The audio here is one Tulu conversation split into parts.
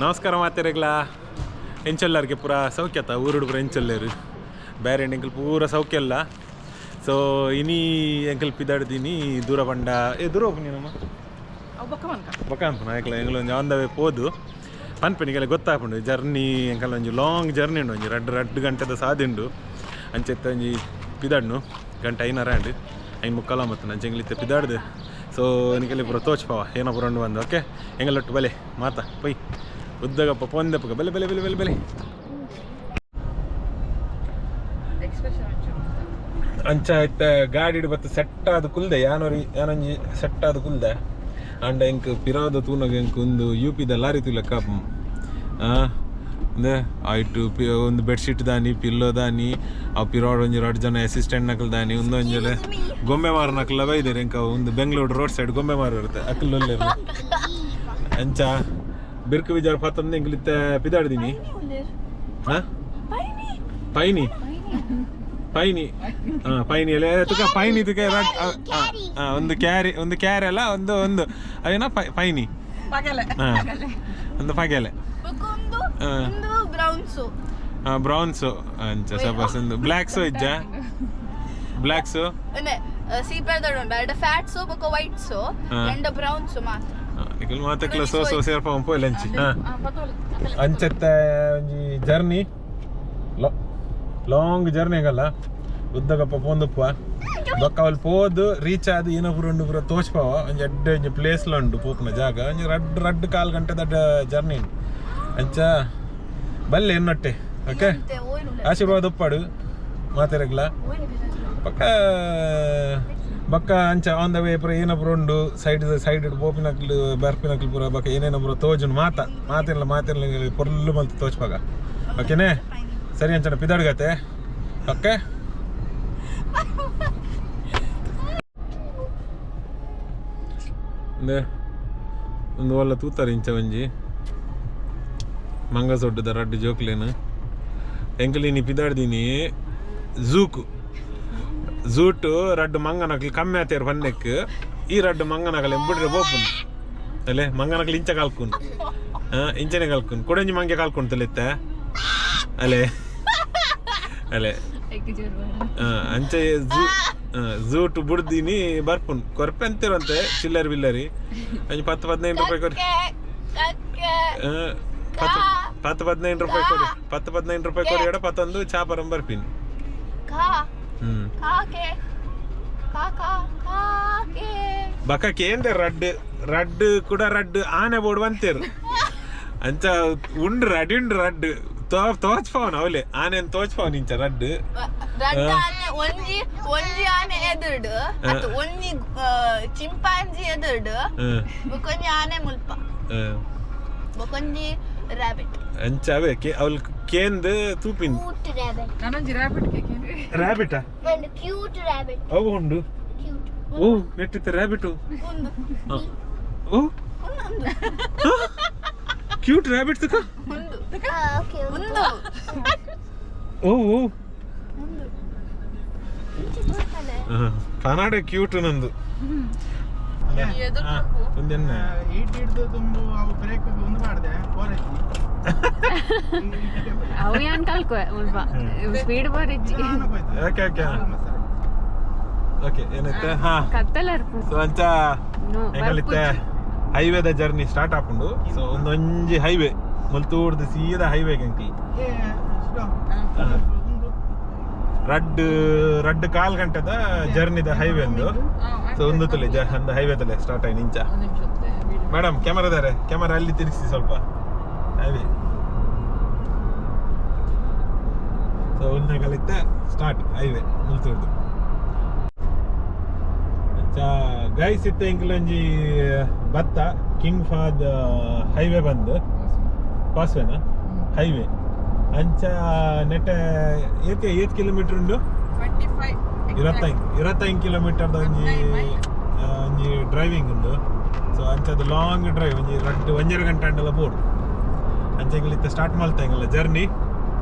ನಮಸ್ಕಾರ ಮಾತೆರೆಗ್ಲಾ ಎಂಚೊಲ್ಲರಿಗೆ ಪೂರ ಸೌಖ್ಯತ ಊರುಡು ಪೂರ ಎಂಚೊಲ್ಲೇರು ಬೇರೆ ಎಂಕಲ್ ಪೂರ ಸೌಖ್ಯ ಅಲ್ಲ. ಸೊ ಇನಿ ಎಂಕಲ್ ಪಿದಾಡ್ದೀನಿ ದೂರ ಬಂಡ ಏ ದೂರ ಹೋಗ್ನಿ ನಮ್ಮ ಬೊಕ್ಕ ಅನ್ಪುನ ಎಂಕಲ್ ಎಂಕಲ್ ಒಂಜಿ ಆನ್ the way ಪೋದು ಪನ್ಪೆ ನಿಗೆಲ್ಲ ಗೊತ್ತಾಪುಂಡು ಜರ್ನಿ ಎಂಕಲ್ ಒಂಜಿ ಲಾಂಗ್ ಜರ್ನಿ ಉಂಡು ಒಂಜಿ ರಡ್ಡ್ ರಡ್ಡ್ ಗಂಟೆದ ಸಾದಿ ಉಂಡು ಅಂಚೆತ್ತ ಒಂಜಿ ಪಿದಾಡ್ನು ಗಂಟೆ ಐನಾರ ಆಂಡ್ ಐನ್ ಮುಕ್ಕಾಲ ಮತ್ತು ಅಂಚೆ ಎಂಗ್ಲಿತ್ತೆ ಪಿದಾಡ್ದು. ಸೊ ನಿಕಲಿ ಪೂರ ತೋಚ್ಪಾವ ಏನೋ ಪೂರ ಉಂಡು ಬಂದು ಓಕೆ ಎಂಗಲೊಟ್ಟು ಬಲೆ ಮಾತಾ ಪೊಯ್ ಉದ್ದಗಪ್ಪ ಪೊಂದೆಪ್ಪಗ ಬಲೆ ಬಲೆ ಬಲೆ ಬಲೆ ಬಲೆ. ಅಂಚ ಇತ್ತ ಗಾಡಿಡ್ ಬತ್ತ ಸೆಟ್ ಆದ್ ಕುಲ್ದೆ ಯಾನೊರಿ ಯಾನೊಂಜಿ ಸೆಟ್ ಆದ್ ಕುಲ್ದೆ ಅಂಡ ಎಂಕ್ ಪಿರಾದ ತೂನಗ ಎಂಕ್ ಒಂದು ಯು ಪಿ ದ ಲಾರಿ ತೂಲೆಕ್ಕ ಅಂದೆ ಆಯ್ಟು ಒಂದು ಬೆಡ್ಶೀಟ್ ದಾನಿ ಪಿಲ್ಲೋ ದಾನಿ ಆ ಪಿರಾಡ್ ಒಂಜಿ ರಡ್ಡ್ ಜನ ಅಸಿಸ್ಟೆಂಟ್ ನಕಲ್ ದಾನಿ ಒಂದೊಂಜಲೆ ಗೊಂಬೆ ಮಾರು ನಕಲ್ ಬೈದೇರ್ ಎಂಕ ಒಂದು ಬೆಂಗಳೂರು ರೋಡ್ ಸೈಡ್ ಗೊಂಬೆ ಮಾರು ಇರುತ್ತೆ ಅಕಲ್ ಒಲ್ಲೆರ್ ಅಂಚ ಬಿರ್ಕು ಬಿಜಾರ್ ಪತ್ತೊಂದು ಎಂಕ್ಲಿತ್ತೆ ಪಿದಾಡ್ದಿನಿ. ಹಾ ಪೈನಿ ಪೈನಿ ಹಾ ಪೈನಿ ಅಲ್ಲ ತುಕ ಪೈನಿ ತುಕ ಒಂದು ಕ್ಯಾರಿ ಒಂದು ಕ್ಯಾರಿ ಅಲ್ಲ ಒಂದು ಒಂದು ಅವೇನ ಪೈನಿ ಹಾ ಒಂದು ಪಗೆಲೆ ಬ್ರೌನ್ಸು ಬ್ರೌನ್ಸು ಅಂಚ ಸಬಸ್ ಒಂದು ಬ್ಲ್ಯಾಕ್ಸು ಇಜ್ಜ ಬ್ಲ್ಯಾಕ್ಸು ಸೀಪೆದ ಉಂಡು ಎರಡು ಫ್ಯಾಟ್ಸು ಬೊಕ ವೈಟ್ಸು ಎರಡು ಬ್ರೌನ್ಸು ಮಾತ್ರ. ನಿಕಲ್ ಮಾತಕ್ಲ ಸೋ ಸೋ ಸೇರ್ಪ ಪೋಯ್ಲ ಅಂಚಿ. ಹಾ ಅಂಚತ್ತೆ ಒಂಜಿ ಜರ್ನಿ ಲಾಂಗ್ ಜರ್ನಿ ಆಗಲ್ಲ ಉದ್ದಗಪ್ಪ ಪೋಂದುಪ್ಪ ಬೊಕ್ಕ ಅವಲ್ ಪೋದು ರೀಚ್ ಆದ್ ಏನ ಪೂರ ಉಂಡು ಪೂರ ತೋಚ್ಪಾವ ಒಂಜಿ ಎಡ್ಡೆ ಒಂಜಿ ಪ್ಲೇಸ್ ಲ ಉಂಡು ಪೋಪುನ ಜಾಗ ಒಂಜಿ ರಡ್ಡ್ ರಡ್ಡ್ ಕಾಲ್ ಗಂಟೆ ದೊಡ್ಡ ಜರ್ನಿ ಉಂಡು ಅಂಚ ಬಲ್ಲೆ ಎನ್ನೊಟ್ಟೆ ಓಕೆ ಆಶೀರ್ವಾದ ಉಪ್ಪಾಡು ಮಾತೆರೆಗ್ಲ ಬೊಕ್ಕ ಬೊಕ್ಕ ಅಂಚ ಆನ್ the way ಪೂರ ಏನ ಪೂರ ಉಂಡು ಸೈಡ್ ಸೈಡ್ ಪೋಪಿನಕ್ಲು ಬರ್ಪಿನಕ್ಲು ಪೂರ ಬೊಕ್ಕ ಏನೇನ ಪೂರ ತೋಜುಂಡು ಮಾತ ಮಾತಿರ್ಲ ಮಾತಿರ್ಲ ಪೊರ್ಲು ಮಲ್ತ್ ತೋಚ್ಪಾಗ ಓಕೆನೆ ಸರಿ ಅಂಚನ ಪಿದಾಡ್ಗತೆ ಓಕೆ. ಒಂದು ಒಲ್ಲ ತೂತಾರೆ ಇಂಚ ಒಂಜಿ ಮಂಗಸೊಡ್ಡದ ರಡ್ಡ್ ಜೋಕ್ಲೇನು ಎಂಕಲಿನಿ ಪಿದಾಡ್ದಿನಿ ಝೂಕು ಝೂಟು ರಡ್ಡ್ ಮಂಗನಕ್ಲು ಕಮ್ಮಿ ಆತೇರು ಪನ್ನೆಕ್ ಈ ರಡ್ಡ್ ಮಂಗನಕಲ್ ಎಂಬುಡ್ರೆ ಬೋಪುನ್ ಅಲ್ಲೇ ಮಂಗನಕ್ಲು ಇಂಚ ಕಾಲ್ಕುನ್ ಇಂಚನೆ ಕಾಲ್ಕುನ್ ಕೊಡಂಜಿ ಮಂಗೆ ಕಾಲ್ಕೊಂಡು ತಲೆತ್ತ ಅಲೆ ಅಲೆ ಅಂಚೆ ಝೂ ಝೂಟು ಬುಡ್ದಿನಿ ಬರ್ಪುನ್ ಕೊರ್ಪೆ ಅಂತಿರಂತೆ ಚಿಲ್ಲರಿ ಬಿಲ್ಲರಿ ಒಂಜಿ 10 15 ರೂಪಾಯಿ ಕೊರಿ 10 10 15 ರೂಪಾಯಿ ಕೊರಿ 10 15 ರೂಪಾಯಿ ಕೊರಿ ಎಡ ಪತ್ತೊಂದು ಚಾಪರಂ ಬರ್ಪಿನಿ. ಬಕ ಕೇಂದ್ರ ರಡ್ಡ್ ರಡ್ಡ್ ಕೂಡ ರಡ್ಡ್ ಆನೆ ಬೋರ್ಡ್ ಬಂತೇರು ಅಂಚ ಉಂಡು ರಡಿ ಉಂಡು ರಡ್ಡ್ ತೋಚ್ಪಾವನ ಅವಲೆ ಆನೆನ್ ತೋಚ್ಪಾವನ ಇಂಚ ರಡ್ಡ್ ರಡ್ಡ್ ಆನೆ ಒಂಜಿ ಒಂಜಿ ಆನೆ ಎದುರ್ಡು ಅತ್ತ ಒಂಜಿ ಚಿಂಪಾಂಜಿ ಎದುರ್ಡು ಬೊಕೊಂಜಿ ಆನೆ ಮುಲ್ಪ ಬೊಕೊಂಜಿ ರಾಬಿಟ್ ಅಂಚ ಅವೇ ಅವಲ್ ಕೇಂದ್ ತೂಪಿನ್ ಕ್ಯೂಟ್ ರಾಬಿಟ್. ನಾನೊಂಜಿ ರಾಬಿಟ್ ಕೇಕ್ ರಾಬಿಟಾ ಒಂದು ಕ್ಯೂಟ್ ರಾಬಿಟ್. ಅವು ಉಂಡು ಕ್ಯೂಟ್. ಓ ನೆಟ್ಟಿತ್ತ ರಾಬಿಟು. ಒಂದು ಓ ಕ್ಯೂಟ್ ರಾಬಿಟ್ ತುಕ. ಒಂದು ಓಕೆ. ಒಂದು ಓ ಓ ಕನ್ನಡ ಕ್ಯೂಟ್ ನಂದು. ಒಂದೆನ್ನ ಈಟ್ ಹಿಡ್ದು ತುಂಬು ಅವು ಬ್ರೇಕ್ ಒಂದು ಮಾಡಿದೆ ಪೋರೈತಿ. ಅವು ಯಾನ್ ಕಲ್ಕೊ ಮುಲ್ಪ ಸ್ಪೀಡ್ ಬರಿಜ್ಜಿ. ಓಕೆ ಓಕೆ ಓಕೆ ಏನೈತೆ ಹಾ ಕತ್ತಲ ಇರ್ಪು. ಸೊ ಅಂಚ ಎಂಗಲಿತ್ತೆ ಹೈವೇದ ಜರ್ನಿ ಸ್ಟಾರ್ಟ್ ಆಪುಂಡು. ಸೊ ಒಂದೊಂಜಿ ಹೈವೇ ಮುಲ್ತೂರ್ದು ಸೀದಾ ಹೈವೇ ಎಂಕಲ್ ರಡ್ಡ್ ರಡ್ಡ್ ಕಾಲ್ ಗಂಟೆದ ಜರ್ನಿದ ಹೈವೇ ಒಂದು. ಸೊ ಒಂದು ತುಲೆ ಒಂದು ಹೈವೇ ತಲೆ ಸ್ಟಾರ್ಟ್ ಆಗಿ ನಿಂಚ ಮೇಡಮ್ ಕ್ಯಾಮರಾ ಕ್ಯಾಮರಾ ಅಲ್ಲಿ ತಿರುಗಿಸಿ ಸ್ವಲ್ಪ ಹೈವೇ. ಸೊ ಒಂದು ಸ್ಟಾರ್ಟ್ ಹೈವೇ ಮುಲ್ತೂರ್ದು. ಅಂಚ ಗೈಸ್ ಇತ್ತೆ ಎಂಕಲೊಂಜಿ ಬತ್ತ ಕಿಂಗ್ ಫಾದ್ ಹೈವೇ ಬಂದು ಕಾಸ್ವೇನಾ ಹೈವೇ ಅಂಚ ನೆಟ್ಟ ಏತ್ ಏತ್ ಕಿಲೋಮೀಟರ್ ಉಂಡು 25 ಕಿಲೋಮೀಟರ್ದ ಒಂಜಿ ಒಂಜಿ ಡ್ರೈವಿಂಗ್ ಉಂಡು. ಸೊ ಅಂಚದ ಲಾಂಗ್ ಡ್ರೈವ್ ಒಂಜಿ ರಡ್ಡ್ ಒಂಜರೆ ಗಂಟೆ ಅಂಡಲ ಬೋಡು ಅಂಚ ಎಂಕಲ್ ಸ್ಟಾರ್ಟ್ ಮಲ್ತ ಎಂಕಲ್ಲ ಜರ್ನಿ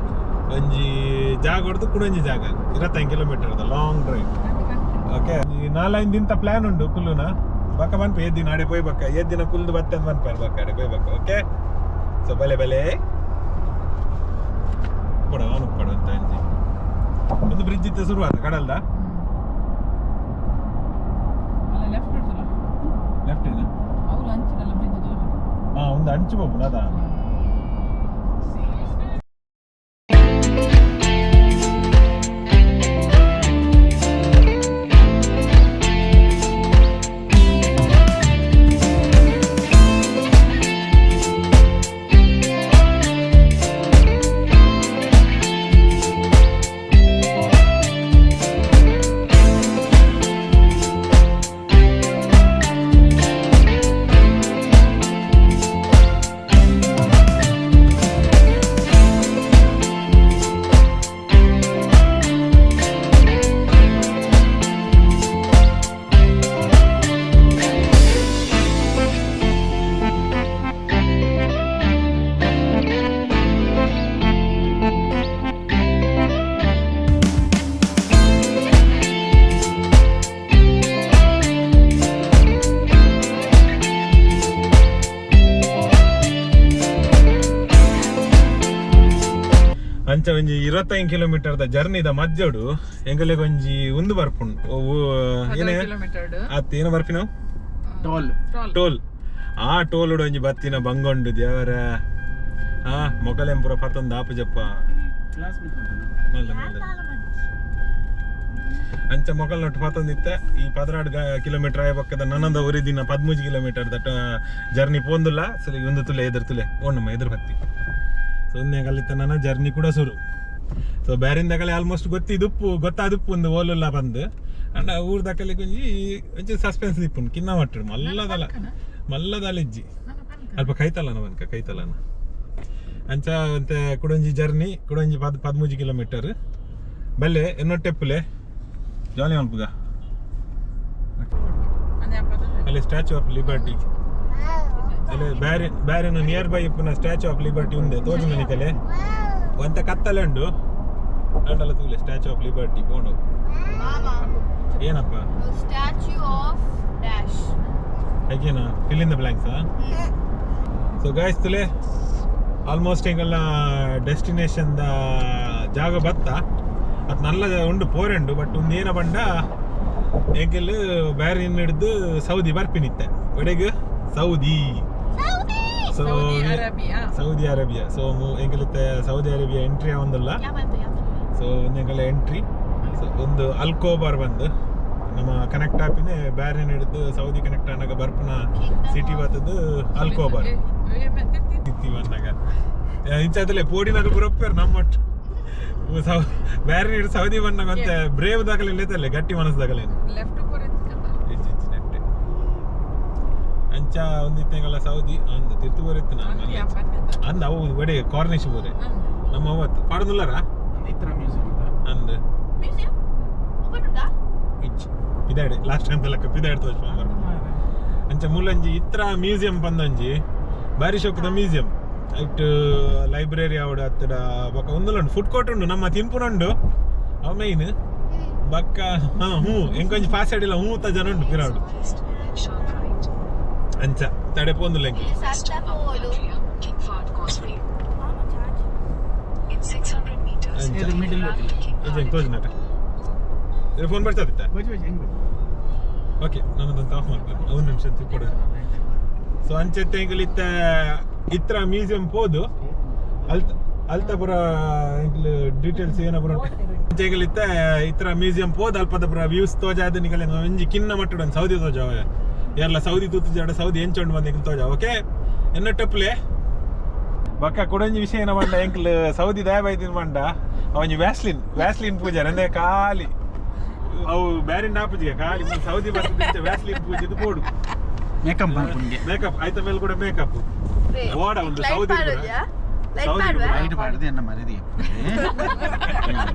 ಒಂಜಿ ಜಾಗ ಹೊಡ್ದು ಕುಡೊಂಜಿ ಜಾಗ 25 ಕಿಲೋಮೀಟರ್ದ ಲಾಂಗ್ ಡ್ರೈವ್. ಓಕೆ ಈ ನಾಲೈದು ದಿನದ ಪ್ಲಾನ್ ಉಂಡು ಕುಲ್ಲುನ ಬಕ್ಕ ಬನ್ಪ ಏದ್ ದಿನ ಆಡೆ ಪೋಯ್ ಬಕ್ಕ ಏದ್ ದಿನ ಕುಲ್ದು ಬತ್ತೆ ಅಂತ ಬನ್ಪಾರ್ ಬಕ್ಕ ಆಡೆ ಪೋಯ್ ಬಕ್ಕ ಓಕೆ. ಸೊ ಬಲೆ ಬಲೆ ಉಪ್ಪಡ ಉಪ್ಪಡ ಅಂತ ಅಂಜಿ ಒಂದು ಬ್ರಿಡ್ಜ್ ಇತ್ತು ಶುರುವಾತ ಕಡಲ್ದ ಲೆಫ್ಟ್ ಇದೆ. ಹಾ ಒಂದು ಅಂಚು ಹೋಗ್ಬೋದು ಅದಾ. ಅಂಚ ಒಂಜಿ 25 ಕಿಲೋಮೀಟರ್ ದ ಜರ್ನಿದ ಮಧ್ಯಡು ಎಂಗಲೆಗ್ ಒಂಜಿ ಉಂದು ಬರ್ಪುಂಡು ಏನೇ ಅತ್ ಏನ ಬರ್ಪಿನ ಟೋಲ್ ಟೋಲ್. ಆ ಟೋಲ್ ಒಂಜಿ ಬತ್ತಿನ ಬಂಗೊಂಡು ದೇವರ ಆ ಮೊಕಲೆಂಪುರ ಪತ್ತೊಂದು ಆಪು ಜಪ್ಪ ಮಲ್ಲ ಮಲ್ಲ ಅಂಚ ಮೊಕಲ್ ನೊಟ್ಟು ಪತ್ತೊಂದಿತ್ತ ಈ 16 ಕಿಲೋಮೀಟರ್ ಆಯ ಪಕ್ಕದ ನನ್ನಂದ ಒರಿ ದಿನ 13 ಕಿಲೋಮೀಟರ್ ದಟ್ಟ ಜರ್ನಿ ಪೋಂದುಲ್ಲ. ಸರಿ ಒಂದು ತುಲೆ ಎದುರು ತುಲೆ ಓಣಮ್ಮ ಎದುರು ಬತ್ತಿ. ಸೊ ಒಂದೇ ಕಲಿತ ನನ್ನ ಜರ್ನಿ ಕೂಡ ಶುರು. ಸೊ ಬ್ಯಾರಿಂದಕಲೆ ಆಲ್ಮೋಸ್ಟ್ ಗೊತ್ತಿದುಪ್ಪು ಗೊತ್ತಾದುಪ್ಪು ಒಂದು ಓಲುಲ್ಲ ಬಂದು ಅಂಡ ಊರ್ದಕಲೆ ಒಂಜಿ ಒಂಚೂರು ಸಸ್ಪೆನ್ಸ್ ಇಪ್ಪುಂಡು ಕಿನ್ನ ಮಟ್ಟರು ಮಲ್ಲದಲ ಮಲ್ಲದಲ ಇಜ್ಜಿ ಅಲ್ಪ ಕೈತಲನ ಬನ್ಕ ಕೈತಲನ ಅಂಚ ಅಂತೆ ಕುಡೊಂಜಿ ಜರ್ನಿ ಕುಡೊಂಜಿ 13 ಕಿಲೋಮೀಟರ್ ಬಲ್ಲೆ ಎನ್ನೊಟ್ಟೆಪ್ಪುಲೆ ಜಾಲಿ ಮಲ್ಪುಗ. ಅಲ್ಲಿ ಸ್ಟ್ಯಾಚ್ಯೂ ಆಫ್ ಲಿಬರ್ಟಿ ಅಲ್ಲಿ ಬ್ಯಾರಿನ ಬ್ಯಾರಿನ ನಿಯರ್ ಬೈ ಇಪ್ಪುನ ಸ್ಟ್ಯಾಚ್ಯೂ ಆಫ್ ಲಿಬರ್ಟಿ ಉಂಡೆ ತೋಜು ಮನಿಕಲೆ ಒಂತ ಕತ್ತಲೆ ಉಂಡು ಅಂಡಲ ತೂಲೆ ಸ್ಟ್ಯಾಚ್ಯೂ ಆಫ್ ಲಿಬರ್ಟಿ ಪೋಂಡು. ಏನಪ್ಪ ಸ್ಟ್ಯಾಚ್ಯೂ ಆಫ್ ಡ್ಯಾಶ್ ಹೇಗೇನ fill in the blanks. So guys ತುಲೆ ಆಲ್ಮೋಸ್ಟ್ ಹಿಂಗೆಲ್ಲ ಡೆಸ್ಟಿನೇಷನ್ the ಜಾಗ ಬತ್ತ ಅದು ನಲ್ಲ ಉಂಡು ಪೋರೆಂಡು ಬಟ್ ಒಂದು ಏನ ಬಂಡ ಎಂಕೆಲ್ ಬ್ಯಾರಿನ್ ಹಿಡಿದು ಸೌದಿ ಬರ್ಪಿನಿತ್ತೆ ಒಡೆಗ್ Saudi so Saudi Arabia. So ಎಂಕಲಿತ್ತೆ Saudi Arabia entry ಆವೊಂದುಲ್ಲ. So ಒಂದು ಎಂಕಲ ಎಂಟ್ರಿ ಸೊ ಒಂದು ಅಲ್ಕೋಬಾರ್ ಬಂದು ನಮ್ಮ ಕನೆಕ್ಟ್ ಆಪಿನೇ ಬ್ಯಾರಿನ್ ಹಿಡಿದು ಸೌದಿ ಕನೆಕ್ಟ್ ಆನಾಗ ಬರ್ಪುನ ಸಿಟಿ ಬತ್ತದು ಅಲ್ಕೋಬಾರ್ ಇತ್ತಿ ಬಂದಾಗ ಇಂಚಾದಲ್ಲೇ ಪೋಡಿನಾಗ ಬರಪ್ಪೇರು ನಮ್ಮಟ್ಟು ಬ್ಯಾರಿನ್ ಹಿಡಿದು ಸೌದಿ ಬಂದಾಗ ಮತ್ತೆ ಬ್ರೇವ್ ದಾಖಲೆ ಇಲ್ಲತ್ತಲ್ಲ ಗಟ್ಟಿ ಮನಸ್ಸು ನೆಟ್ಟೆ ಅಂಚ ಒಂದಿತ್ತೆಂಗಲ್ಲ ಸೌದಿ ಅಂದ ತಿರ್ತು ಬರುತ್ತೆ ನಾನು ಅಂದ ಅವು ಒಡೆ ಕಾರ್ನಿಶ್ ಬೋರೆ ನಮ್ಮ ಅವತ್ತು ಪಾಡದುಲ್ಲರ ಇತರ ಮ್ಯೂಸಿಯಂ ಅಂದ ಮ್ಯೂಸಿಯಂ ಓಪನ್ ಉಂಟಾ ಇಚ್ ಪಿದಾಡೆ ಲಾಸ್ಟ್ ಟೈಮ್ ತಲಕ ಪಿದಾಡೆ ತೋಚ್ ಅಂಚ ಮುಲ್ಲಂಜಿ ಇತ್ರ ಮ್ಯೂಸಿಯಂ ಬಂದಂಜಿ ಬಾರಿ ಶೋಕದ ಮ್ಯೂಸಿಯಂ ಇಟ್ಟು ಲೈಬ್ರರಿ ಆವಡ ಅತ್ತಡ ಬೊಕ್ಕ ಒಂದುಲ ಫುಡ್ ಕೋರ್ಟ್ ಉಂಡು ನಮ್ಮ ತಿನ್ಪುನುಂಡು ಅವು ಮೈನ್ ಬಕ್ಕ ಹಾ ಹ್ಞೂ ಎಂಕೊಂಜಿ ಫಾಸ್ಟ್ ಅಡಿಲ್ಲ ಹ್ಞೂ ತ ಜನ ಉಂಡು ಪಿರಾಡು ಅಂಚ ತಡೆ ಪೋಂದುಲ್ಲ ಎಂಕ್ ಇಲ್ಲಿ ಸಾಕ್ತಾ ಹೋಲು King Fahd Causeway. In 600 meters, ಅಂಚ ಇದು ಮಿಡಿಲ್ ಇದು ತೋಜ್ ನಾಟ ಇದು ಫೋನ್ ಬರ್ತಾ ಬಜ್ ಬಜ್ ಹೆಂಗ್ ಓಕೆ ನನ್ನದೊಂದು ಆಫ್ ಮಾಡ್ಬೇಕು ಒಂದು ನಿಮಿಷ ತಿಳ್ಕೊಡು. ಸೊ ಅಂಚೆ ಎಂಕಲ್ ಇತ್ತ ಇತ್ರ ಮ್ಯೂಸಿಯಂ ಪೋದು ಅಲ್ತ ಅಲ್ತಪುರ ಎಂಕಲ್ ಡೀಟೇಲ್ಸ್ ಏನ ಪುರ ಅಂಚೆ ಎಂಕಲ್ ಇತ್ತ ಇತ್ರ ಮ್ಯೂಸಿಯಂ ಪೋದು ಅಲ್ಪದಪುರ ವ್ಯೂಸ್ ತೋಜಾದ ನಿಕಲೆ ಒಂಜಿ ಕಿನ್ನ ಮಟ್ಟುಡು ಸೌದಿ ತೋಜಾವ ಯಾರ್ಲ ಸೌದಿ ತೂತು ಜಾಡ ಸೌದಿ ಎಂಚೊಂಡು ಬಂದು ಎಂಕಲ್ ತೋಜಾವ ಓಕೆ ಎನ್ನ ಟೆಪ್ಪುಲೆ ಬಕ್ಕ ಕುಡೊಂಜಿ ವಿಷಯ ಏನ ಮಂಡ ಎಂಕಲ್ ಸೌದಿ ದಯ ಬೈದಿನ ಮಂಡ ಅವಂಜಿ ವ್ಯಾಸ್ಲಿನ್ ವ್ಯಾಸ್ಲಿನ್ ಪೂಜಾರ ಅಂದ್ರೆ ಖಾಲಿ ಅವು ಬ್ಯಾರಿನ ಆಪುಜಿಗೆ ಖಾಲಿ ಸೌದಿ ಬರ್ತದೆ ವ್ಯಾಸ್ಲಿನ್ ಪೂಜೆದು ಬೋಡು ಮೇಕಪ್ ಮಾಡ್ಕೊಂಡೆ ಮೇಕಪ್ ಆಯ್ತ ಮೇಲೆ ಕೂಡ ಮೇಕಪ್ ಓಡ ಒಂದು ಲೈಟ್ ಸೌದಿ ಕೂಡ. ಮಾಡೋದ್ಯಾ ಲೈಟ್ ಸೌದಿ ಮಾಡುವ ಕೂಡ. ಲೈಟ್ ಬಾಡದೆ ಎನ್ನ ಮರದಿ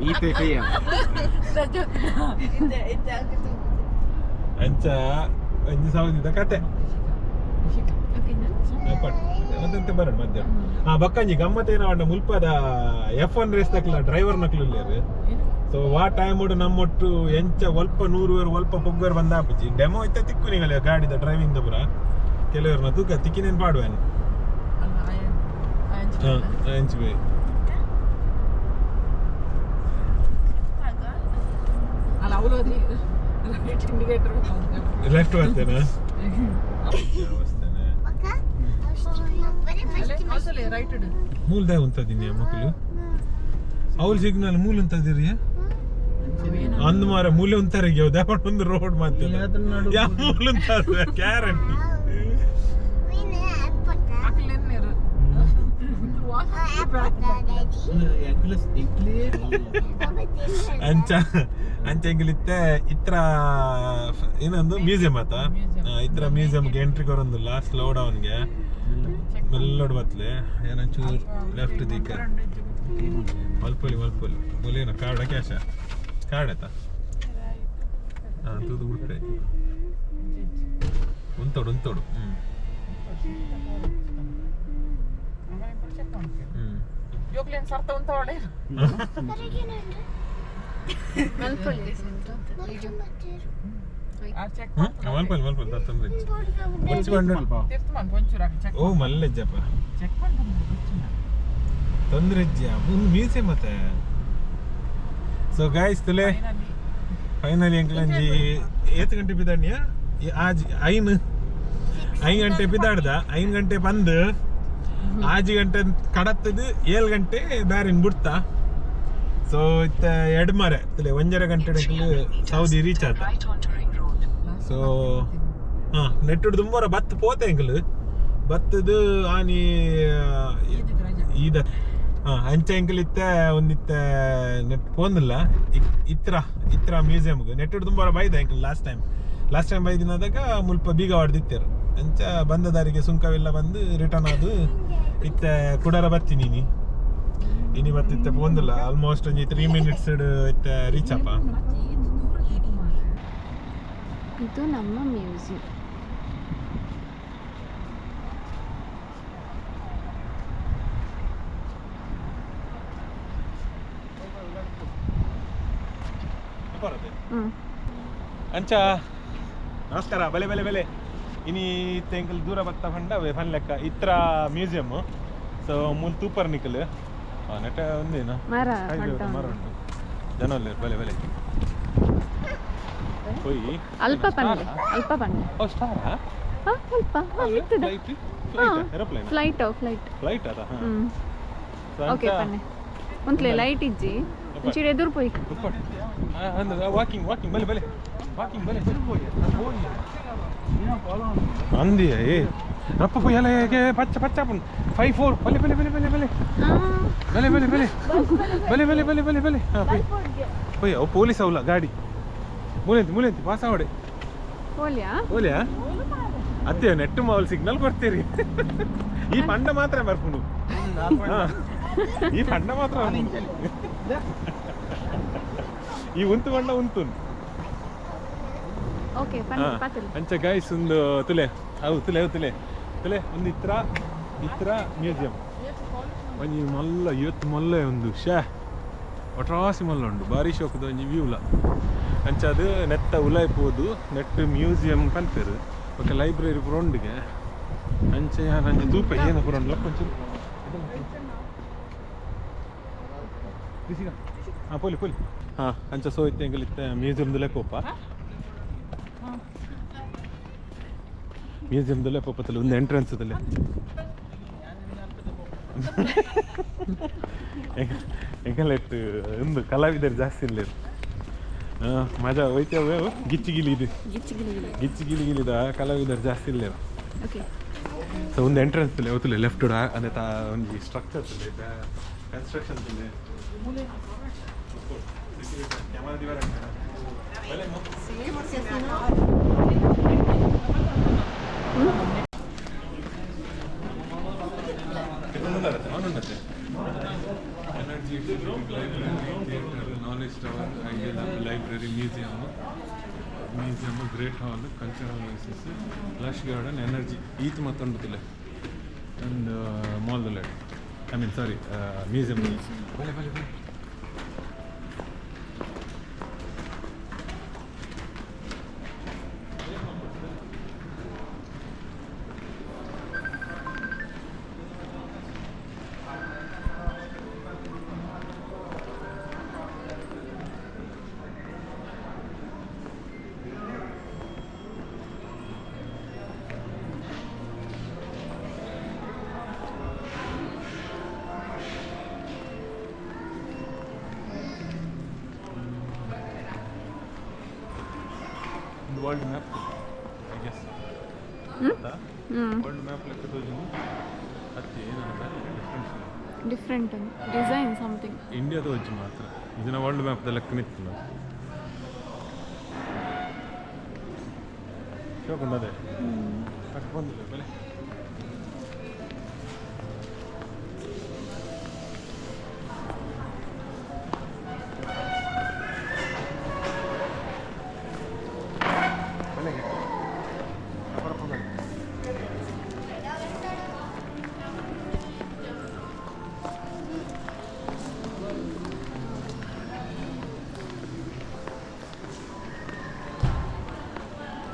ಈತೆ ಕೈಯ ಇದೆ ಇದೆ ಆಗ್ತದೆ. ಅಂಚ ಅಂಚ ಸೌದಿದ ಕತೆ ಮತ್ತೆಂತ ಬರೋಣ ಮಧ್ಯ ಹಾ ಬಕ್ಕಂಜಿ ಗಮ್ಮತ್ ಏನ ಪಂಡ ಮುಲ್ಪದ F1 race ತಕ್ಲ ಡ್ರೈವರ್ ನಕ್ಲು ಇಲ್ಲೇರು. ಸೊ ವಾ ಟೈಮ್ ನಮ್ಮೊಟ್ಟು ಎಂಚ ಒಲ್ಪ 100 ವೇರ್ ಒಲ್ಪ ಪೊಗ್ಗರ್ ಬಂದ ಆಪುಜಿ ಡೆಮೋ ಇತ್ತ ತಿಕ್ಕು ನಿಗಲೆ ಗಾಡಿದ ಡ್ರೈವಿಂಗ್ the ಪುರ ಕೆಲವರು ತೂಕ ತಿಕ್ಕಿನೇನು ಪಾಡುವೇನು. ಎಂಚಿ ಬೈ ಅಲ್ಲ ಅವಳು ರೈಟ್ ಇಂಡಿಕೇಟರ್ ಲೆಫ್ಟ್ ಬರ್ತೇನೆ. ರೈಟ್ ಮೂಲದ ಉಂತದಿನಿ ಮಕ್ಕಳು ಅವ್ಲು ಸಿಗ್ನಲ್ ಮೂಲ ಉಂತದಿರಿ ಅಂದ್ ಮಾರ ಮೂಲೆ ಉಂತಾರೆ ಒಂದು ರೋಡ್ ಮಾತ್ರ ಯಾವ ಮೂಲ ಉಂತಾರೆ ಗ್ಯಾರಂಟಿ. ಅಂಚ ಅಂಚ ಎಂಗಿಲಿತ್ತೆ ಇತ್ರ ಏನೊಂದು ಮ್ಯೂಸಿಯಂ ಆತ ಇತ್ರ ಮ್ಯೂಸಿಯಂಗೆ ಎಂಟ್ರಿ ಕೊರೊಂದಿಲ್ಲ ಸ್ಲೋ ಡೌನ್ಗೆ ಮೆಲ್ಲೋಡ್ ಬತ್ಲೆ ಏನಂಚೂರು ಲೆಫ್ಟ್ ದಿಕ್ಕ ಮಲ್ಪೊಲಿ ಮಲ್ಪೊಲಿ ಬೊಲೇನ ಕಾರ್ಡ ಕ್ಯಾಶ ಕಾರ್ಡ್ ಆಯ್ತಾ ಹಾಂ ತೂದು ಬಿಡ್ರೆ ಉಂತೋಡು ಉಂತೋಡು. ಹ್ಞೂ ಹ್ಞೂ ಜೋಕ್ಲೇನ್ ಸರ್ತ ಉಂತವಳೆ ಮಲ್ಪೊಲಿ ಮಲ್ಪೊಲಿ ತೊಂದರೆ ಓ ಮಲ್ಲೆಜ್ಜಪ್ಪ ತೊಂದರೆ ಒಂದು ಮ್ಯೂಸಿಯಂ ಮತ್ತೆ. ಸೊ ಗಾಯ್ಸ್ ತುಲೆ ಫೈನಲಿ ಅಂಕಲಂಜಿ ಏತ್ ಗಂಟೆ ಬಿದ್ದಾಡ್ನಿಯ ಆಜ್ ಐನ್ ಐದು ಗಂಟೆ ಬಿದ್ದಾಡ್ದ 5 ಗಂಟೆ ಬಂದು 5 ಗಂಟೆ ಕಡತ್ತದು 7 ಗಂಟೆ ಬ್ಯಾರಿನ್ ಬಿಡ್ತಾ. ಸೊ ಇತ್ತ ಎಡ್ಮರೆ ತುಲೆ 1.5 ಗಂಟೆ ಸೌದಿ ರೀಚ್ ಆತ. ಸೊ ಹಾಂ ನೆಟ್ಟುಡು ತುಂಬರ ಬತ್ತು ಪೋತೆ ಅಂಕಲ್ ಬತ್ತದು ಆನಿ ಈದ ಹಾಂ ಅಂಚೆ ಅಂಕಲ್ ಇತ್ತ ಒಂದಿತ್ತ ನೆಟ್ ಪೋಂದಿಲ್ಲ ಇತ್ರ ಇತ್ರ ಮ್ಯೂಸಿಯಮ್ಗೆ ನೆಟ್ಟುಡು ತುಂಬರ ಬೈದ ಅಂಕಲ್ ಲಾಸ್ಟ್ ಟೈಮ್ ಬೈದಿನಾದಾಗ ಮುಲ್ಪ ಬೀಗ ಹೊಡೆದಿತ್ತರು. ಅಂಚ ಬಂದ ದಾರಿಗೆ ಸುಂಕವೆಲ್ಲ ಬಂದು ರಿಟರ್ನ್ ಅದು ಇತ್ತ ಕುಡರ ಬತ್ತೀನಿ ನೀ ಇನಿ ಬತ್ತಿತ್ತ ಪೋಂದಿಲ್ಲ ಆಲ್ಮೋಸ್ಟ್ ಒಂಜಿ 3 ಮಿನಿಟ್ಸ್ ಇತ್ತ ರೀಚ್ ಅಪ್ಪ. ಇದು ನಮ್ಮ ಮ್ಯೂಸಿಯಂ. ಅಂಚ ನಮಸ್ಕಾರ ಬಲೆ ಬಲೆ ಬಲೆ ಇನಿ ತೆಂಕಲ್ ದೂರ ಬತ್ತ ಪಂಡ ಪನ್ ಲೆಕ್ಕ ಇತ್ರ ಮ್ಯೂಸಿಯಮ್. ಸೊ ಮುಲ್ ತೂಪರ್ ನಿಕಲ್ ನೆಟ ಒಂದೇನ ಮರ ಮರ ಉಂಟು ಜನ ಬಲೆ ಬಲೆ ಹೋಯಿ ಅಲ್ಪ ಪಂಡೆ ಅಲ್ಪ ಪಂಡೆ ಓ ಸ್ಟಾರ್ ಹಾ ಅಲ್ಪ ಇರ್ತದೆ flight flight aeroplane flight flight flight ಅದ. ಓಕೆ ಪನ್ನೆ ಒಂತ್ಲೆ ಲೈಟ್ ಇಜ್ಜಿ ಒಂಚೂರು ಎದುರು ಪೋಯಿ ವಾಕಿಂಗ್ ವಾಕಿಂಗ್ ಬಲೆ ಬಲೆ ವಾಕಿಂಗ್ ಬಲೆ ಅಂದಿಯ ಏ ರಪ್ಪ ಪೊಯ್ಯಲ ಪಚ್ಚ ಪಚ್ಚ 5 4 ಬಲೆ ಬಲೆ ಬಲೆ ಬಲೆ ಬಲೆ ಬಲೆ ಬಲೆ ಬಲೆ ಬಲೆ ಬಲೆ ಬಲೆ ಬಲೆ ಬಲೆ ಹಾಂ ಪೊಯ್ ಅವು ಪೊಲೀಸ್ ಅವಲ್ಲ ಗಾಡಿ ಮೂಲೆಂತಿ ಮೂಲೆಂತಿ ಪಾಸ್ ಆವಡೆ ಪೋಲಿಯಾ ಓಲಿಯಾ ಅತ್ತೆ ನೆಟ್ಟು ಮಾವಲ್ ಸಿಗ್ನಲ್ ಕೊಡ್ತೀರಿ ಈ ಪಂಡ ಮಾತ್ರ ಬರ್ಪುಂಡು ಈ ಪಂಡ ಮಾತ್ರ ಈ ಉಂತು ಪಂಡ ಉಂತು. ಓಕೆ ಅಂಚ ಗೈಸ್ ಒಂದು ತುಲೆ ಅವು ತುಲೆ ಅವು ತುಲೆ ತುಲೆ ಒಂದು ಇತ್ರ ಇತ್ರ ಮ್ಯೂಸಿಯಂ ಒಂಜಿ ಮಲ್ಲ ಇವತ್ತು ಮಲ್ಲ ಒಂದು ಶೇ ಒಟ್ರಾಸಿ ಮಲ್ಲ ಉಂಡು ಭಾರಿ ಶೋಕದ ಒಂಜಿ ವ್ಯೂಲ. ಅಂಚ ಅದು ನೆತ್ತ ಉಲಾಯ್ಪೋದು ನೆಟ್ ಮ್ಯೂಸಿಯಂ ಪನ್ಪೇರು ಓಕೆ ಲೈಬ್ರರಿ ಪೂರ ಉಂಡಿಗೆ ಅಂಚ ಅಂಚೆ ತೂಪ ಏನು ಪೂರ ಉಂಡು ಲಕ್ಕೊಂಚೂರು ಹಾಂ ಪೋಲಿ ಪೋಲಿ ಹಾಂ ಅಂಚ ಸೋ ಇತ್ತೆ ಎಂಕಲ್ ಇತ್ತೆ ಮ್ಯೂಸಿಯಮ್ದಲ್ಲೇ ಪೋಪ ಮ್ಯೂಸಿಯಮ್ದಲ್ಲೇ ಪೋಪತ್ತಲ್ಲ ಒಂದು ಎಂಟ್ರೆನ್ಸ್ ಅದಲ್ಲೇ ಎಂಕಲ್ ಒಂದು ಕಲಾವಿದರು ಜಾಸ್ತಿ ಇಲ್ಲ ಮಜಾ ಹೋಯ್ತೇವೆ ಗಿಚ್ಚಿ ಗಿಲಿ ಇದು ಗಿಚ್ಚಿ ಗಿಲಿ ಗಿಲಿದ ಕಲಾವಿದರು ಜಾಸ್ತಿ ಇಲ್ಲ. ಸೊ ಒಂದು ಎಂಟ್ರೆನ್ಸ್ ಇಲ್ಲ ಅವತ್ತಲ್ಲ ಲೆಫ್ಟ್ ಅದೇ ತಾ ಒಂದು structure construction Energy library, theatre, knowledge tower, ideal library, museum, museum, great hall, cultural oasis, lush garden, energy ಈತ್ ಮತ್ತೊಂದು ಒಂದು ಮಾಲ್ದಲ್ಲ I mean sorry museum. ಬಲೆ ಬಲೆ ಬಲೆ World map I guess. World map ಲೆಕ್ಕ ತೋಜುನು ಅತ್ತೆ ಏನಂತ ಡಿಫ್ರೆನ್ಸ್ ಡಿಫ್ರೆಂಟ್ ಡಿಸೈನ್ ಸಮಥಿಂಗ್. ಇಂಡಿಯಾದ ಒಂಜಿ ಮಾತ್ರ ಇದನ್ನ ವರ್ಲ್ಡ್ ಮ್ಯಾಪ್ದ ಲೆಕ್ಕ ನಿತ್ತುಂಡು ಶೋಕುಂಡದೆ ಅಟ್ ಬಂದಿಲ್ಲ ಬೆಲೆ.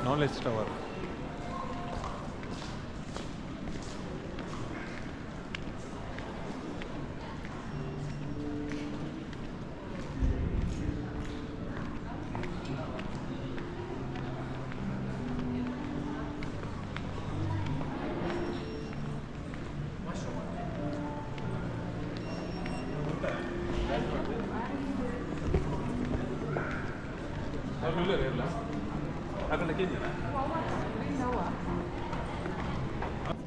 Knowledge tower.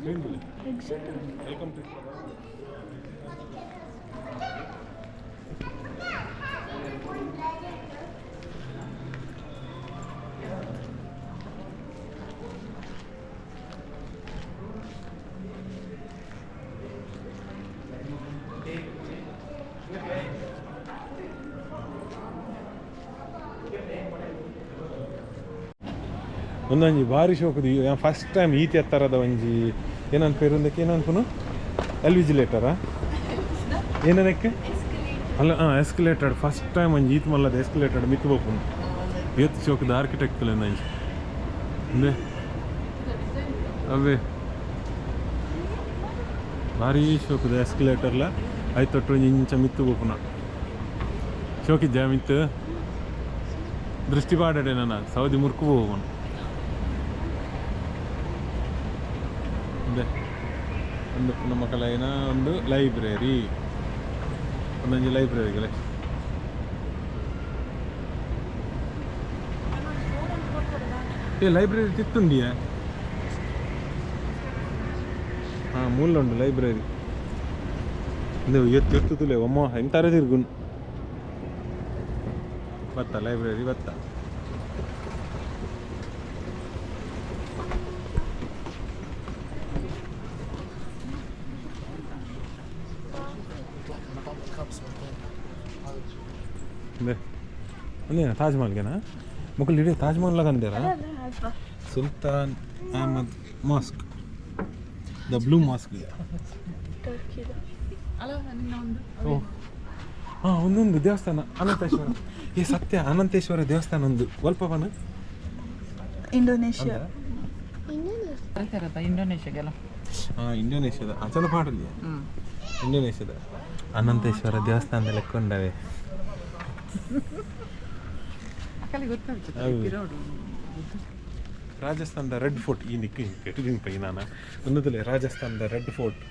Welcome to ಒಂದೊಂಜಿ ಭಾರಿ ಶೋಕುದು ಫಸ್ಟ್ ಟೈಮ್ ಈತಿ ಎತ್ತರದ ಒಂಜಿ ಏನನ್ಪೇರು ಒಂದಕ್ಕೆ ಏನನ್ಪುನು ಎಲ್ವಿಜಿಲೇಟರಾ ಏನನಕ್ಕೆ ಅಲ್ಲ ಹಾಂ ಎಸ್ಕಲೇಟೆಡ್ ಫಸ್ಟ್ ಟೈಮ್ ಒಂಜಿ ಈತ್ ಮಲ್ಲದ ಎಸ್ಕಲೇಟೆಡ್ ಮಿತ್ತು ಬೋಪುನು ಏತ್ ಶೋಕದ ಆರ್ಕಿಟೆಕ್ಟ್ ಒಂಜಿ ಅಂದೆ ಅವೇ ಭಾರಿ ಶೋಕದ ಎಸ್ಕಲೇಟರ್ಲ ಐತೊಟ್ಟು ಒಂಜಿ ಇಂಚ ಮಿತ್ತು ಬೋಪುನ ಶೋಕಿದ್ಯಾ ಮಿತ್ತು ದೃಷ್ಟಿ ಪಾಡಡೆ ನನ್ನ ಸೌದಿ ಮುರ್ಕು ಹೋಗೋಣ ಒಂದು ನಮ್ಮ ಕಲೈನ ಒಂದು ಲೈಬ್ರರಿ ಒಂದೊಂದು ಲೈಬ್ರರಿಗಳೇ ಏ ಲೈಬ್ರರಿ ತಿತ್ತುಂಡಿಯ ಹಾಂ ಮೂಲ ಉಂಡು ಲೈಬ್ರರಿ ಇದು ಎತ್ತು ಎತ್ತುತ್ತಲೇ ಒಮ್ಮ ಎಂತಾರೆ ತಿರ್ಗುನ್ ಬತ್ತ ಲೈಬ್ರರಿ ಬತ್ತ ಅಂದೇನಾ ತಾಜ್ ಮಹಲ್ಗೆನಾ ಮುಕ್ಕಳು ಇಡೀ Taj Mahal ಲಗಂದೇರಾ Sultan Ahmad mosque the blue mosque. ಓ ಹಾಂ ಒಂದೊಂದು ದೇವಸ್ಥಾನ ಅನಂತೇಶ್ವರ ಏ ಸತ್ಯ ಅನಂತೇಶ್ವರ ದೇವಸ್ಥಾನ ಒಂದು ಒಲ್ಪವನ ಇಂಡೋನೇಷ್ಯಾ ಇಂಡೋನೇಷ್ಯಾಗೆಲ್ಲ ಹಾಂ ಇಂಡೋನೇಷ್ಯಾದ ಅಚಲ ಪಾಡಲಿ ಇಂಡೋನೇಷ್ಯಾದ ಅನಂತೇಶ್ವರ ದೇವಸ್ಥಾನದ ಲೆಕ್ಕೊಂಡವೆ. ರಾಜಸ್ಥಾನದ ರೆಡ್ ಫೋರ್ಟ್ ಈ ನಿಕ್ಕಿ ಕೆಟ್ಟಿದ್ದೀನಿ ಪೈ ನಾನು ಒಂದದಲ್ಲೇ ರಾಜಸ್ಥಾನದ ರೆಡ್ ಫೋರ್ಟ್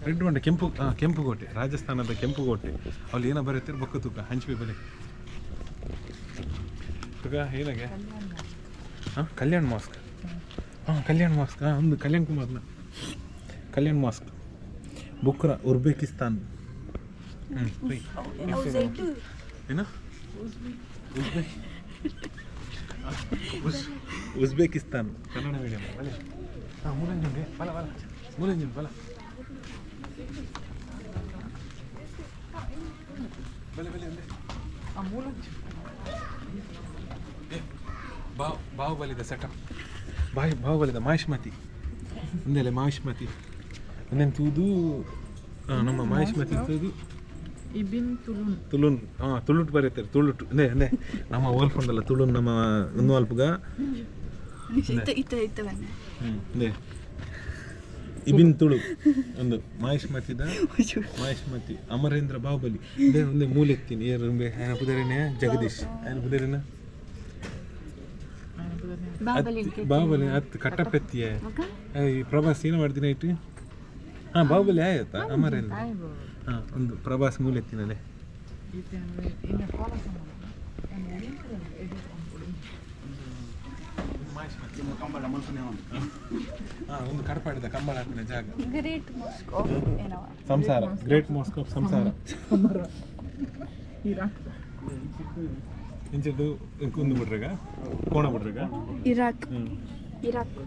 ರೆಡ್ ಬಂಡ ಕೆಂಪು ಹಾಂ ಕೆಂಪುಕೋಟೆ ರಾಜಸ್ಥಾನದ ಕೆಂಪುಕೋಟೆ ಅಲ್ಲಿ ಏನೋ ಬರೀತಿರ್ ಬೊಕ್ಕ ತೂಕ ಹಂಚ್ಬಿ ಬಲೆ ತೂಕ ಏನಾಗೆ ಹಾಂ ಕಲ್ಯಾಣ್ ಮಾಸ್ಕ್ ಹಾಂ ಕಲ್ಯಾಣ್ ಮಾಸ್ಕ್ ಹಾಂ ಒಂದು ಕಲ್ಯಾಣ್ ಕುಮಾರ್ನ ಕಲ್ಯಾಣ್ ಮಾಸ್ಕ್ ಬುಕ್ರ ಉಜ್ಬೇಕಿಸ್ತಾನ್. ಏನು ಉಜ್ಬೇಕಿಸ್ತಾನ್ ಕನ್ನಡ ಮೀಡಿಯಂ ಬಲೆ ಹಾಂ ಮೂಲಂಜುಂಡೆ ಬಲ ಬಲ ಮೂಲಂಜುಂಡು ಬಲ ಬಲೆ ಬಲೆ ಅಂದೆ ಏ ಬಾಹುಬಲಿದ ಸೆಟಪ್ ಬಾಯ್ ಬಾಹುಬಲಿದ ಮಹೇಶ್ಮತಿ ಒಂದೆಲೆ ಮಹೇಶ್ಮತಿ ಒಂದೇನು ತೂದು ನಮ್ಮ ಮಹೇಶ್ಮತಿ ತೂದು ಇಬಿನ್ ತುಲುನ್ ತುಳುನ್ ಹಾಂ ತುಳುಟ್ ಬರೀತಾರೆ ತುಳುಟ್ ಅಂದೇ ಅಂದೇ ನಮ್ಮ ಓಲ್ಪುಂಡಲ್ಲ ತುಳುನ್ ನಮ್ಮ ಒಂದು ಅಲ್ಪಗ ಅಂದೇ ಇಬಿನ್ ತುಳು ಒಂದು ಮಹೇಶ್ಮತಿದ ಮಹೇಶ್ಮತಿ ಅಮರೇಂದ್ರ ಬಾಹುಬಲಿ ಅದೇ ಒಂದೇ ಮೂಲೆತ್ತೀನಿ ಏರು ಆಯನ ಪುದರೇನೆ ಜಗದೀಶ್ ಆಯನ ಪುದರೇನ ಬಾಹುಬಲಿ ಅತ್ತು ಕಟ್ಟಪೆತ್ತಿಯ ಈ ಪ್ರಭಾಸ್ ಏನು ಮಾಡ್ತೀನಿ ಇಟ್ಟು ಹಾಂ ಬಾಹುಬಲಿ ಆಯ್ತಾ ಅಮರೇಂದ್ರ ಹಾಂ ಒಂದು ಪ್ರಭಾಸ್ ಮೂಲೆತ್ತಿನಲ್ಲೇ. ಒಂದು ಕಡಪಾಡಿದ ಕಂಬಳ ಹಾಕಿನ ಜಾಗ. ಗ್ರೇಟ್ ಮೋಸ್ಕ್ ಆಫ್ ಏನವ ಸಂಸಾರ, ಗ್ರೇಟ್ ಮೋಸ್ಕ್ ಆಫ್ ಸಂಸಾರ. ಇಂಚದ್ದು ಕುಂದು ಬಿಡ್ರಗ ಕೋಣ ಬಿಡ್ರಗ ಇರಾಕ್ ಇರಾಕ್.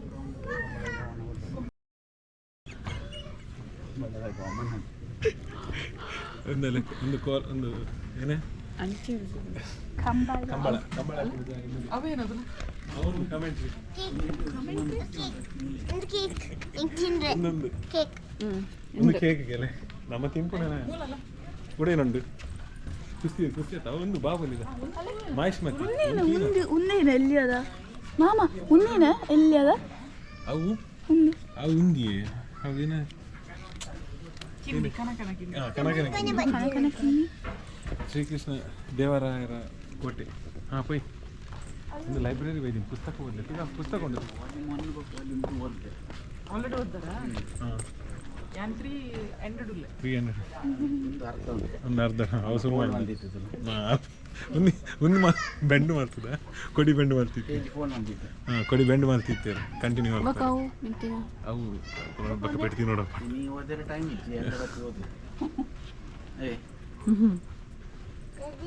ಒಂದಲ್ಲ ಒಂದು ಕೋಲ್ ಒಂದು ಏನೇ ಕಂಬಳ ಕಂಬಳ ಕಂಬಳ ಅವೇನದು? ಅವನು ಕಮೆಂಟ್ರಿ ಒಂದು ಕೇಕ್ ಹಿಂಗೆ ತಿಂದ್ರೆ ಒಂದೊಂದು ಕೇಕ್ ಒಂದು ಕೇಕ್ ಗೆಲೆ ನಮ್ಮ ತಿನ್ಕೊಂಡ ಕೂಡ ಏನುಂಟು ಕುಸ್ತಿ ಕುಸ್ತಿ ಆತ ಒಂದು ಬಾಬಲಿದ ಮಾಹಿಷ್ಮತಿ ಉಂದು ಉಂದೇನ ಎಲ್ಲಿ ಅದ ಮಾಮ? ಉಂದೇನ ಎಲ್ಲಿ ಅದ? ಅವು ಅವು ಉಂದಿಯೇ ಅವೇನ ಕಿಂಡಿ ಕನಕನ ಕಿಂಡಿ. ಕನಕನ ಕನಕನ ಕಿನ್ನಿ. ಶ್ರೀಕೃಷ್ಣ ದೇವರಾಯರ ಕೋಟೆ. ಹಾಂ ಪೋಯ್ ಒಂದು ಲೈಬ್ರರಿ ಬೈದೀನಿ ಪುಸ್ತಕ ಓದಲಿ ಈಗ ಪುಸ್ತಕ ಉಂಟು. ಆಲ್ರೆಡಿ ಓದ್ದಾರಾ? ಹಾಂ. ಯಾನ್ 300 ಉಲ್ಲೆ. 300 ಒಂದು ಅರ್ಧ ಅವು ಶುರು ಮಾಡಿದ್ದು. ಹಾಂ ಒಂದು ಒಂದು ಮಾ ಬೆಂಡು ಮಾಡ್ತದ ಕೊಡಿ ಬೆಂಡು ಮಾಡ್ತಿತ್ತು. ಹಾಂ ಕೊಡಿ ಬೆಂಡು ಮಾಡ್ತಿತ್ತು ಕಂಟಿನ್ಯೂ ಬೊಕ ಅವು ಮಿಂತಿನ ಅವು ಬಕ್ಕ ಪೆಡ್ತೀನಿ ನೋಡಪ್ಪ. ನೀವು ಓದಿರೋ ಟೈಮ್ ಇತ್ತು ಎಲ್ಲ ಬತ್ತಿ ಓದಿ ಏ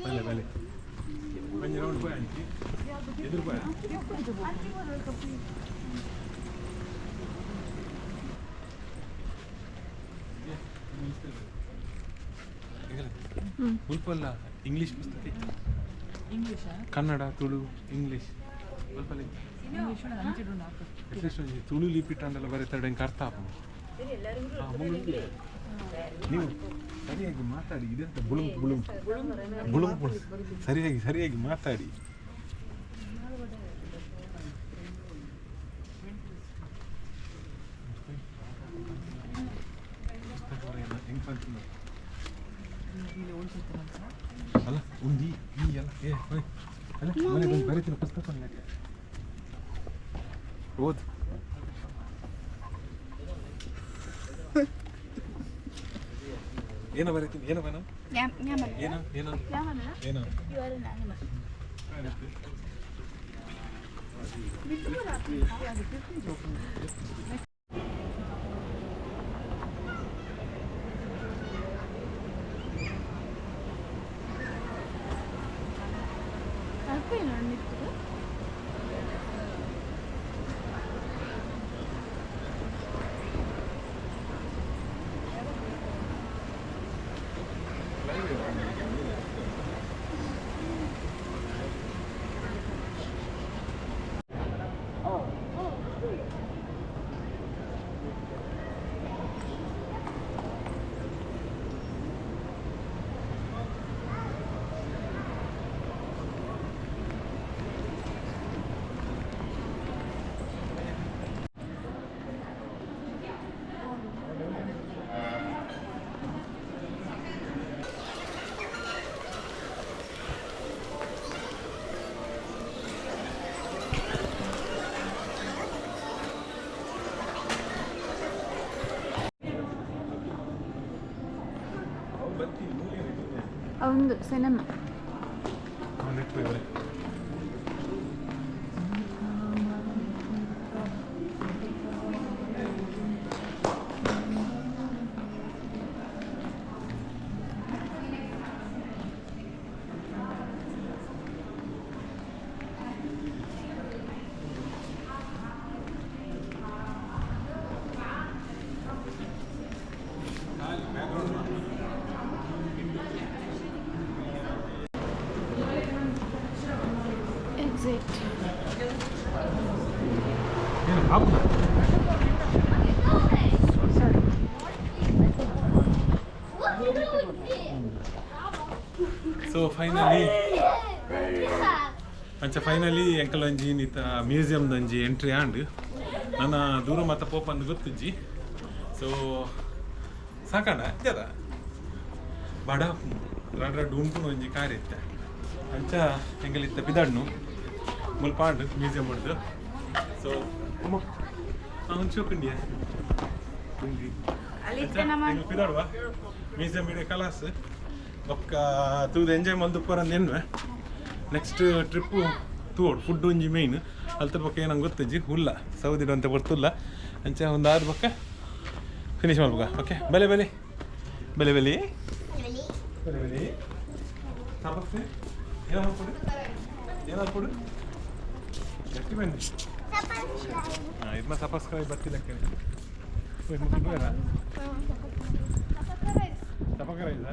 ಬಲೆ ಬಲೆ ಒಂಜಿ ರೌಂಡ್ ಪೋಯ್ ಅಂಚಿ ಎದುರು ಪೋಯ್. ಮುಲ್ಪಲ್ಲ ಇಂಗ್ಲೀಷ್ ಪುಸ್ತಕ ಇತ್ತು. ಇಂಗ್ಲೀಷಾ? ಕನ್ನಡ ತುಳು ಇಂಗ್ಲೀಷ್ ಮುಲ್ಪಲ್ಲ. ಇಂಗ್ಲೀಷ್ ಅಂಚಿಡು ನಾಲ್ಕು. ಅಟ್ಲೀಸ್ಟ್ ಒಂಜಿ ತುಳು ಲಿಪಿಟ್ ಅಂಡೆಲ್ಲ ಬರೀತಾರೆ ಎಂಕ್ ಅರ್ಥ ಆಪುಂಡು. ನೀವು ಸರಿಯಾಗಿ ಮಾತಾಡಿ. ಇದೆಂತ ಬುಳುಂಕ್ ಬುಳುಂಕ್ ಬುಳುಂಕ್ ಬುಳುಂಕ್. ಸರಿಯಾಗಿ ಸರಿಯಾಗಿ ಮಾತಾಡಿ. ಪುಸ್ತಕ ಬರೆಯಲ್ಲ, ಹೆಂಗ್ ಬಂತು? ಅಲ್ಲ ಒಂದು ಈ ಅಲ್ಲ ಏ ಹೋಯ್ ಅಲ್ಲ ಮನೆ ಬಂದು ಬರೀತೀನಿ ಪುಸ್ತಕ ಒಂದು ಓದು. ಏನೋ ಬರೀತೀನಿ ಏನೋ ಬನ ಏನೋ ಏನೋ ಏನೋ You are an animal. ಒಂದು ಸಿನಿಮಾ. ಎಕ್ಸಿಟ್. ಏನು ಹಾಪುನ? ಸಾರಿ. ಸೊ ಫೈನಲಿ ಅಂಚ ಫೈನಲಿ ಎಂಕಲ್ ಒಂಜಿ ನಿತ ಮ್ಯೂಸಿಯಮ್ದ ಒಂಜಿ ಎಂಟ್ರಿ ಆಂಡ್. ನನ್ನ ದೂರ ಮಾತ ಪೋಪಂದು ಗೊತ್ತಿಜ್ಜಿ. ಸೊ ಸಾಕಂಡ ಅದ ಬಡ ರಡ್ ರಡ್ ಉಂಟು ಒಂಜಿ ಕಾರ್ ಇತ್ತೆ. ಅಂಚ ಎಂಕಲ್ ಇತ್ತ ಪಿದಾಡ್ನು ಮುಲ್ಪ ಆಂಡ್ ಮ್ಯೂಸಿಯಂ ಉಂಟು. ಸೊ ಅಮ್ಮ ಒಂದು ಚೂಕುಂಡಿಯ ಪಿದಾಡುವ ಮ್ಯೂಸಿಯಂ ಇಡೆ ಕಲಾಸ್ ಬೊಕ್ಕ ತೂದು ಎಂಜಾಯ್ ಮಲ್ದು ಪೂರಂದು ಎನ್ನುವೆ. ನೆಕ್ಸ್ಟ್ ಟ್ರಿಪ್ಪು ತೂವೊಡು ಫುಡ್ ಒಂಜಿ ಮೇಯ್ನ್ ಅಲ್ತ ಬೊಕ್ಕ ಏನಂಗೆ ಗೊತ್ತಿಜ್ಜಿ ಉಲ್ಲ ಸೌದಿಡು ಅಂತ ಬರ್ತುಲ್ಲ ಅಂಚ ಒಂದು ಆರು ಬೊಕ್ಕ ಫಿನಿಶ್ ಮಾಡ್ಬೇಕ ಓಕೆ ಬಲೆ ಬಲೆ ಬಲೆ ಬಲೆ ಬಲೆ ಬಲೆ ತಪಸ್ಸೆ ಏನು ಹಾಕೊಡು ಏನು ಹಾಕೊಡು ಗಟ್ಟಿ ಬನ್ನಿ ಹಾಂ ಇದನ್ನ ಸಪಸ್ಕಾಯಿ ಬರ್ತಿಲ್ಲ ಕೇಳಿ ಬೇಡ ತಪಕರ ಇಲ್ಲ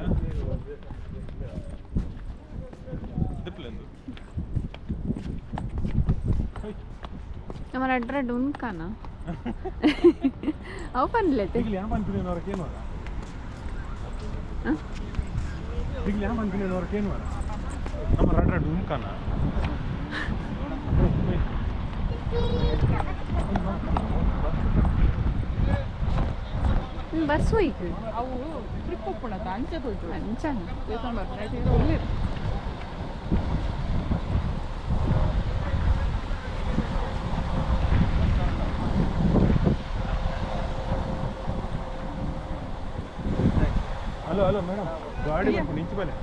ದಿಪ್ಲೆಂದು ನಮ್ಮ ರಡ್ಡ ರಡ್ಡ ಉನ್ಕಾನ ಅವು ಪನ್ಲೇತೆ ಈಗಲೇ ಯಾವ ಪನ್ಪಿನವರಕ್ಕೆ ಏನು ಅಲ್ಲ ಈಗಲೇ ಯಾವ ಪನ್ಪಿನವರಕ್ಕೆ ಏನು ಅಲ್ಲ ನಮ್ಮ ರಡ್ಡ ರಡ್ಡ ಉನ್ಕಾನ ಬಸ್ ಹೋಯ್ತು ಅವು ಟ್ರಿಪ್ ಒಪ್ಪುಣತ ಅಂಚೆ ತೋಜು ಅಂಚನ ದೇವಸ್ಥಾನ ಬರ್ತಾರೆ ಹಲೋ ಹಲೋ ಮೇಡಮ್ ಗಾಡಿ ಬರ್ಕೊಂಡು ಇಂಚು ಬಲೆ.